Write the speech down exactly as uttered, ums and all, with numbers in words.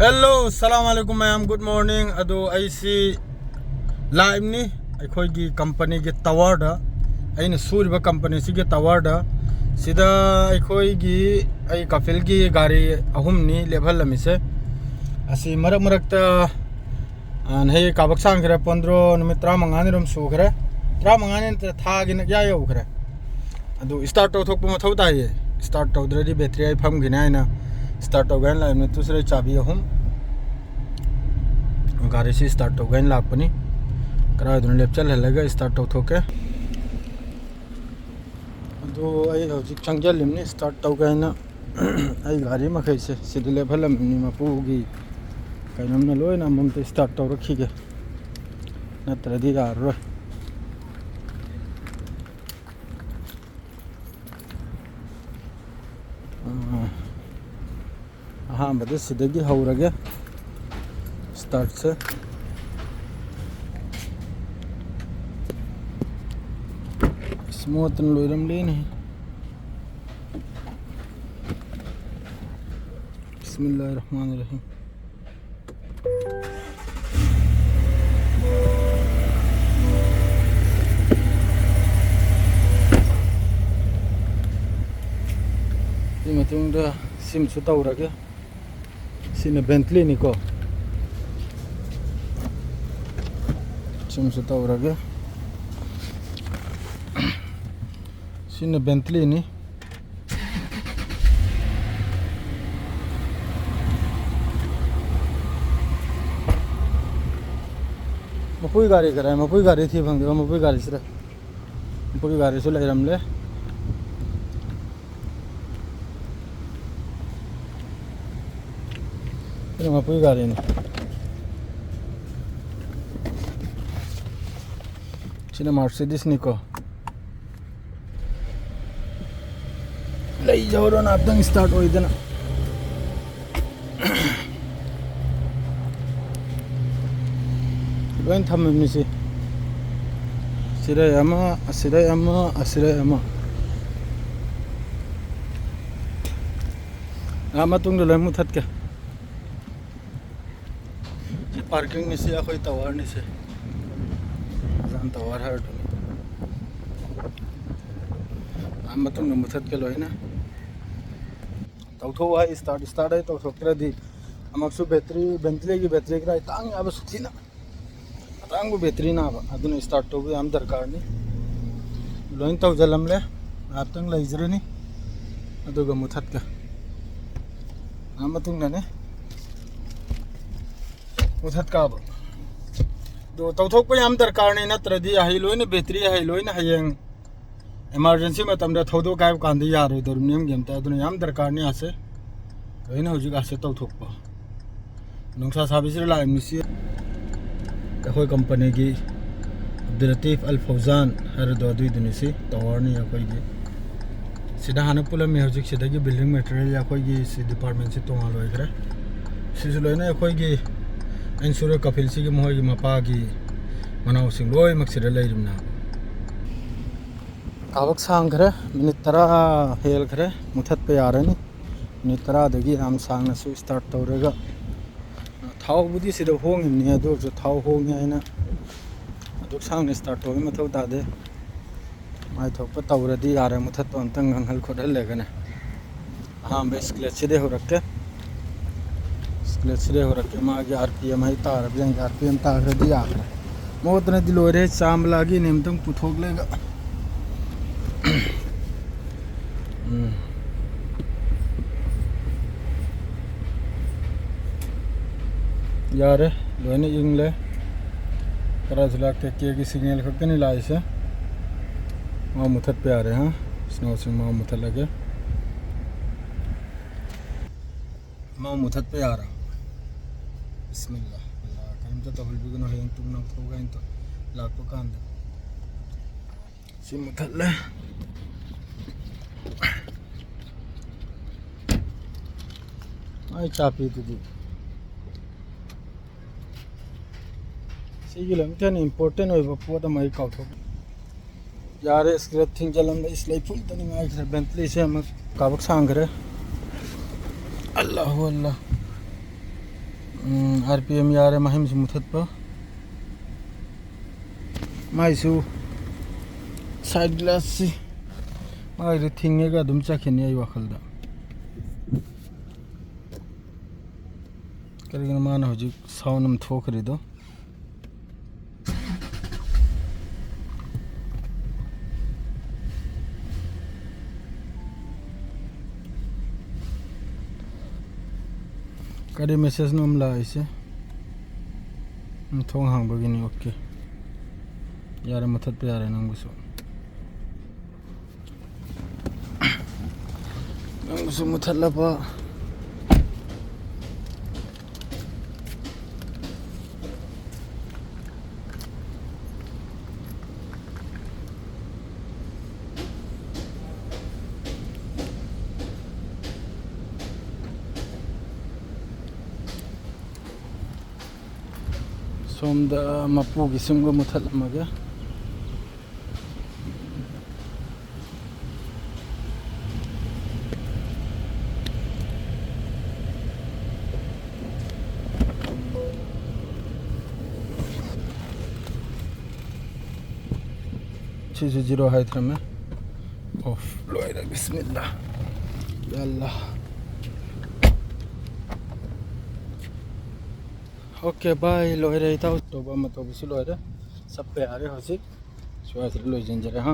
Hello, ꯁꯂꯥꯝ ꯑꯂꯩꯀꯨꯝ ꯃꯌꯥꯝ, good morning꯫ ꯑꯗꯣ ꯑꯩꯁꯤ ꯂꯥꯛꯏꯕꯅꯤ ꯑꯩꯈꯣꯏꯒꯤ ꯀꯝꯄꯅꯤꯒꯤ ꯇꯋꯥꯔꯗ, ꯑꯩꯅ ꯁꯨꯔꯤꯕ ꯀꯝꯄꯅꯤꯁꯤꯒꯤ ꯇꯋꯥꯔꯗ꯫ ꯁꯤꯗ ꯑꯩꯈꯣꯏꯒꯤ, ꯑꯩ ꯀꯥꯐꯤꯜꯒꯤ ꯒꯥꯔꯤ ꯑꯍꯨꯝꯅꯤ ꯂꯦꯞꯍꯜꯂꯝꯃꯤꯁꯦ꯫ ꯑꯁꯤ ꯃꯔꯛ ꯃꯔꯛꯇ, ꯑ, ꯅꯍꯩ ꯀꯥꯕꯛ ꯁꯥꯡꯈ꯭ꯔꯦ, ꯄꯣꯟꯗ꯭ꯔꯣ ꯅꯨꯃꯤꯠ ꯇꯔꯥꯃꯉꯥꯅꯤ ꯔꯣꯝ ꯁꯨꯈ꯭ꯔꯦ꯫ ꯇꯔꯥꯃꯉꯥꯅꯤ ꯅꯠꯇ꯭ꯔꯦ, ꯊꯥꯒꯤ ꯅꯛꯌꯥ ꯌꯧꯈ꯭ꯔꯦ꯫ ꯑꯗꯨ start ꯇꯧꯊꯣꯛꯄ ꯃꯊꯧ ꯇꯥꯏꯌꯦ꯫ Start ꯇꯧꯗ꯭ꯔꯗꯤ battery ꯑꯩ ꯐꯝꯈꯤꯅꯤ ꯍꯥꯏꯅ start ꯇꯧꯒꯦ ꯍꯥꯏꯅ ꯂꯥꯛꯏꯕꯅꯤ꯫ ꯇꯨ ꯁꯤꯗ ꯆꯥꯕꯤ ꯑꯍꯨꯝ꯫ ꯒꯥꯔꯤꯁꯤ start ꯇꯧꯒꯦ ꯍꯥꯏꯅ ꯂꯥꯛꯄꯅꯤ꯫ ꯀꯗꯥꯏꯗꯅꯣ ꯂꯦꯞꯆꯜꯍꯜꯂꯒ start ꯇꯧꯊꯣꯛꯀꯦ꯫ ꯑꯗꯨ ꯑꯩ ꯍꯧꯖꯤꯛ ꯆꯪꯁꯤꯜꯂꯤꯕꯅꯤ start ꯇꯧꯒꯦ ꯍꯥꯏꯅ꯫ ꯑꯩ ꯒꯥꯔꯤ ꯃꯈꯩꯁꯦ ꯁꯤꯗ ꯂꯦꯞꯍꯜꯂꯝꯃꯤꯅꯤ, ꯃꯄꯨꯒꯤ ꯀꯩꯅꯣꯝꯅ ꯂꯣꯏꯅ ꯑꯃꯃꯝꯇ start ꯇꯧꯔꯛꯈꯤꯒꯦ, ꯅꯠꯇ꯭ꯔꯗꯤ ꯌꯥꯔꯔꯣꯏ꯫ ꯑꯥ, ꯑꯍꯥꯟꯕꯗ ꯁꯤꯗꯒꯤ ꯍꯧꯔꯒꯦ startꯁꯦ꯫ ꯑꯁ, ꯃꯣꯠꯇꯅ ꯂꯣꯏꯔꯝꯂꯦꯅꯦ꯫ ꯕꯤꯁꯃꯤꯜꯂꯥꯍꯤꯔ ꯔꯍꯃꯥꯅꯤꯔ ꯔꯍꯤꯝ꯫ ꯁꯤ ꯃꯇꯨꯡꯗ ꯁꯤꯃꯁꯨ ꯇꯧꯔꯒꯦ꯫ ꯁꯤꯅ Bentleyꯅꯤꯀꯣ꯫ ꯁꯤꯃꯁꯨ ꯇꯧꯔꯒꯦ꯫ ꯁꯤꯅ Bentleyꯅꯤ꯫ ꯃꯄꯨꯒꯤ ꯒꯥꯔꯤ ꯀꯗꯥꯏ? ꯃꯄꯨꯒꯤ ꯒꯥꯔꯤ ꯊꯤ ꯐꯪꯗꯦꯕ, ꯃꯄꯨꯒꯤ ꯒꯥꯔꯤꯁꯤꯗ꯫ ꯃꯄꯨꯒꯤ ꯒꯥꯔꯤꯁꯨ ꯂꯩꯔꯝꯂꯦ꯫ ꯁꯤꯅ ꯃꯄꯨꯒꯤ ꯒꯥꯔꯤꯅꯤ꯫ ꯁꯤꯅ Mercedesꯅꯤꯀꯣ꯫ ꯂꯩꯖꯍꯧꯔꯣ ꯉꯥꯛꯇꯪ start ꯑꯣꯏꯗꯅ꯫ ꯂꯣꯏ ꯊꯝꯃꯝꯃꯤꯁꯤ꯫ ꯁꯤꯗꯩ ꯑꯃ, ꯑꯁꯤꯗꯩ ꯑꯃ, ꯑꯁꯤꯗꯩ ꯑꯃ꯫ ꯑꯥ, ꯃꯇꯨꯡꯗ ꯂꯣꯏ ꯃꯨꯊꯠꯀꯦ꯫ Parking ꯅꯤꯁꯤ ꯑꯩꯈꯣꯏ tower ꯅꯤꯁꯦ꯫ ꯖꯥꯟ tower ꯍꯥꯏꯔꯗꯨꯅꯤ꯫ ꯑꯥ ꯃꯇꯨꯡꯗ ꯃꯨꯊꯠꯀꯦ ꯂꯣꯏꯅ꯫ ꯇꯧꯊꯣꯛꯎ ꯍꯥꯏ start, start ꯍꯥꯏ ꯇꯧꯊꯣꯛꯇ꯭ꯔꯗꯤ ꯑꯃꯨꯛꯁꯨ battery, Bentley ꯒꯤ battery ꯈꯔ ꯇꯥꯡꯉꯦ ꯍꯥꯏꯕ ꯁꯨꯊꯤꯅ꯫ ꯑꯇꯥꯡꯕ battery ꯅꯥꯕ, ꯑꯗꯨꯅ start ꯇꯧꯕ ꯌꯥꯝ ꯗꯔꯀꯥꯔꯅꯤ꯫ ꯂꯣꯏ ꯇꯧꯖꯜꯂꯝꯂꯦ, ꯉꯥꯏꯍꯥꯛꯇꯪ ꯂꯩꯖꯔꯅꯤ, ꯑꯗꯨꯒ ꯃꯨꯊꯠꯀꯦ꯫ ꯑꯥ ꯃꯇꯨꯡꯗꯅꯦ ꯃꯨꯊꯠꯀꯥꯕ꯫ ꯑꯗꯣ ꯇꯧꯊꯣꯛꯄ ꯌꯥꯝ ꯗꯔꯀꯥꯔꯅꯤ, ꯅꯠꯇ꯭ꯔꯗꯤ ꯑꯍꯩ ꯂꯣꯏꯅ battery ꯑꯍꯩ ꯂꯣꯏꯅ ꯍꯌꯦꯡ emergency ꯃꯇꯝꯗ ꯊꯧꯗꯣꯛ ꯀꯥꯏꯕ ꯀꯥꯟꯗ ꯌꯥꯔꯣꯏꯗꯧꯔꯤꯕꯅꯤ ꯑꯃꯒꯤ ꯑꯝꯇ꯫ ꯑꯗꯨꯅ ꯌꯥꯝ ꯗꯔꯀꯥꯔꯅꯤ ꯑꯁꯦ꯫ ꯂꯣꯏꯅ ꯍꯧꯖꯤꯛ ꯑꯁꯦ ꯇꯧꯊꯣꯛꯄ꯫ ꯅꯨꯡꯁꯥ ꯁꯥꯕꯁꯤꯗ ꯂꯥꯛꯏꯕꯅꯤꯁꯤ ꯑꯩꯈꯣꯏ company ꯒꯤ ꯑꯕꯗꯨꯜ ꯂꯇꯤꯐ ꯑꯜ ꯐꯧꯖꯥꯟ ꯍꯥꯏꯔꯤꯗꯣ ꯑꯗꯨꯏꯗꯨꯅꯤ꯫ ꯁꯤ tower ꯅꯤ ꯑꯩꯈꯣꯏꯒꯤ꯫ ꯁꯤꯗ ꯍꯥꯟꯅ ꯄꯨꯜꯂꯝꯃꯤ, ꯍꯧꯖꯤꯛ ꯁꯤꯗꯒꯤ building material ꯑꯩꯈꯣꯏꯒꯤ ꯁꯤ department ꯁꯤ ꯇꯣꯉꯥꯟ ꯑꯣꯏꯈ꯭ꯔꯦ꯫ ꯁꯤꯁꯨ ꯂꯣꯏꯅ ꯑꯩꯈꯣꯏꯒꯤ ꯑꯟꯁꯨꯔ ꯀꯐꯤꯜꯁꯤꯒꯤ ꯃꯈꯣꯏꯒꯤ ꯃꯄꯥꯒꯤ ꯃꯅꯥꯎꯁꯤꯡ ꯂꯣꯏꯅꯃꯛ ꯁꯤꯗ ꯂꯩꯔꯤꯕꯅꯤ꯫ ꯀꯥꯕꯛ ꯁꯥꯡꯈ꯭ꯔꯦ, minute ꯇꯔꯥ ꯍꯦꯜꯈ꯭ꯔꯦ, ꯃꯨꯊꯠꯄ ꯌꯥꯔꯅꯤ꯫ Minute ꯇꯔꯥꯗꯒꯤ ꯌꯥꯝ ꯁꯥꯡꯅꯁꯨ start ꯇꯧꯔꯒ, ꯊꯥꯎꯕꯨꯗꯤ ꯁꯤꯗ ꯍꯣꯡꯉꯤꯕꯅꯤ, ꯑꯗꯨ ꯑꯣꯏꯔꯁꯨ ꯊꯥꯎ ꯍꯣꯡꯉꯤ ꯍꯥꯏꯅ ꯑꯗꯨꯛ ꯁꯥꯡꯅ start ꯇꯧꯕꯒꯤ ꯃꯊꯧ ꯇꯥꯗꯦ꯫ ꯃꯥꯏ ꯊꯣꯛꯄ ꯇꯧꯔꯗꯤ ꯌꯥꯔꯦ, ꯃꯨꯊꯠꯄ ꯑꯝꯇꯪ ꯉꯥꯡꯍꯜ ꯈꯣꯠꯍꯜꯂꯒꯅꯦ꯫ ꯑꯍꯥꯟꯕ clutch ꯁꯤꯗꯩ ꯍꯧꯔꯛꯀꯦ꯫ Clutch ꯁꯤꯗꯩ ꯍꯧꯔꯛꯀꯦ꯫ ꯃꯥꯒꯤ R P M ꯍꯥꯏ ꯇꯥꯔꯕ ꯌꯦꯡꯒꯦ꯫ R P M ꯇꯥꯈ꯭ꯔꯗꯤ ꯌꯥꯈ꯭ꯔꯦ꯫ ꯃꯣꯠꯇꯅꯗꯤ ꯂꯣꯏꯔꯦ꯫ ꯆꯥꯝꯕꯂꯥꯒꯤꯅꯦ ꯑꯝꯇꯪ ꯄꯨꯊꯣꯛꯂꯒ꯫ ꯎꯝ꯫ ꯌꯥꯔꯦ, ꯂꯣꯏꯅ ꯏꯪꯂꯦ꯫ ꯈꯔꯁꯨ ꯂꯥꯛꯇꯦ꯫ K ꯒꯤ signal ꯈꯛꯇꯅꯤ ꯂꯥꯛꯏꯁꯦ꯫ ꯃꯥ ꯃꯨꯊꯠꯄ ꯌꯥꯔꯦ, ꯍꯥ? Snow ꯁꯤꯡ ꯃꯥ ꯃꯨꯊꯠꯂꯒꯦ꯫ ꯃꯥ ꯃꯨꯊꯠꯄ ꯌꯥꯔꯦ꯫ ꯕꯤꯁꯃꯤꯜꯂꯥ꯫ ꯑꯜꯂꯥ, ꯀꯔꯤꯝꯇ ꯇꯧꯍꯟꯕꯤꯒꯅꯨ, ꯍꯌꯦꯡ ꯇꯨꯡ ꯅꯧꯊꯣꯛꯑꯒ ꯑꯩꯅ ꯂꯥꯛꯄ ꯀꯥꯟꯗ꯫ ꯁꯤ ꯃꯨꯊꯠꯂꯦ꯫ ꯑꯩ ꯆꯥꯄꯤꯗꯨꯗꯤ꯫ ꯁꯤꯒꯤ ꯂꯣꯏꯅ important ꯑꯣꯏꯕ ꯄꯣꯠ ꯑꯃ ꯑꯩ ꯀꯥꯎꯊꯣꯛ꯫ ꯌꯥꯔꯦ, scratch ꯊꯤꯡꯖꯤꯜꯂꯝꯕ꯫ ꯏꯁ, ꯂꯩꯐꯨꯜꯗꯅꯤ ꯉꯥꯏꯈ꯭ꯔꯦ꯫ Bentley ꯁꯦ ꯑꯃ ꯀꯥꯕꯛ ꯁꯥꯡꯈ꯭ꯔꯦ꯫ ꯑꯜꯂꯥꯍꯨ ꯑꯜꯂꯥ꯫ ꯎꯝ, ꯑꯥꯔ ꯄꯤ ꯑꯦꯝ ꯌꯥꯔꯦ, ꯃꯍꯤꯝꯁꯨ ꯃꯨꯊꯠꯄ꯫ ꯃꯥꯏꯁꯨ ꯁꯥꯏꯠ ꯒ꯭ꯂꯥꯁꯁꯤ ꯃꯥꯏꯗꯨ ꯊꯤꯡꯉꯒ ꯑꯗꯨꯝ ꯆꯠꯈꯤꯅꯤ ꯑꯩ ꯋꯥꯈꯜꯗ꯫ ꯀꯔꯤꯒꯤꯅꯣ ꯃꯥꯅ ꯍꯧꯖꯤꯛ ꯁꯥꯎꯟ ꯑꯃ ꯊꯣꯛꯈ꯭ꯔꯤꯗꯣ? ꯀꯔꯤ ꯃꯦꯁꯦꯖꯅꯣ ꯑꯃ ꯂꯥꯛꯏꯁꯦ? ꯎꯝ, ꯊꯣꯡ ꯍꯥꯡꯕꯒꯤꯅꯤ꯫ ꯑꯣꯀꯦ, ꯌꯥꯔꯦ, ꯃꯨꯊꯠꯄ ꯌꯥꯔꯦ ꯅꯪꯕꯨꯁꯨ꯫ ꯅꯪꯕꯨꯁꯨ ꯃꯨꯊꯠꯂꯕ꯫ ꯁꯣꯝꯗ ꯃꯄꯨꯒꯤ ꯁꯤꯝꯒ ꯃꯨꯊꯠꯂꯝꯃꯒꯦ꯫ ꯁꯤꯁꯨ ꯖꯤꯔꯣ ꯍꯥꯏ ꯊꯝꯃꯦ꯫ ꯑꯣꯐ ꯂꯣꯏꯔꯦ꯫ ꯕꯤꯁꯃꯤꯜꯂꯥ꯫ ꯌꯥ ꯑꯜꯂꯥ꯫ ꯑꯣꯀꯦ ꯚꯥꯏ, ꯂꯣꯏꯔꯦ ꯏꯇꯥꯎ꯫ ꯇꯧꯕ ꯑꯃ ꯇꯧꯕꯁꯨ ꯂꯣꯏꯔꯦ꯫ ꯆꯠꯄ ꯌꯥꯔꯦ ꯍꯧꯖꯤꯛ꯫ ꯁ꯭ꯋꯥꯏꯁꯤꯗ ꯂꯣꯏꯁꯤꯟꯖꯔꯦ ꯍꯥ꯫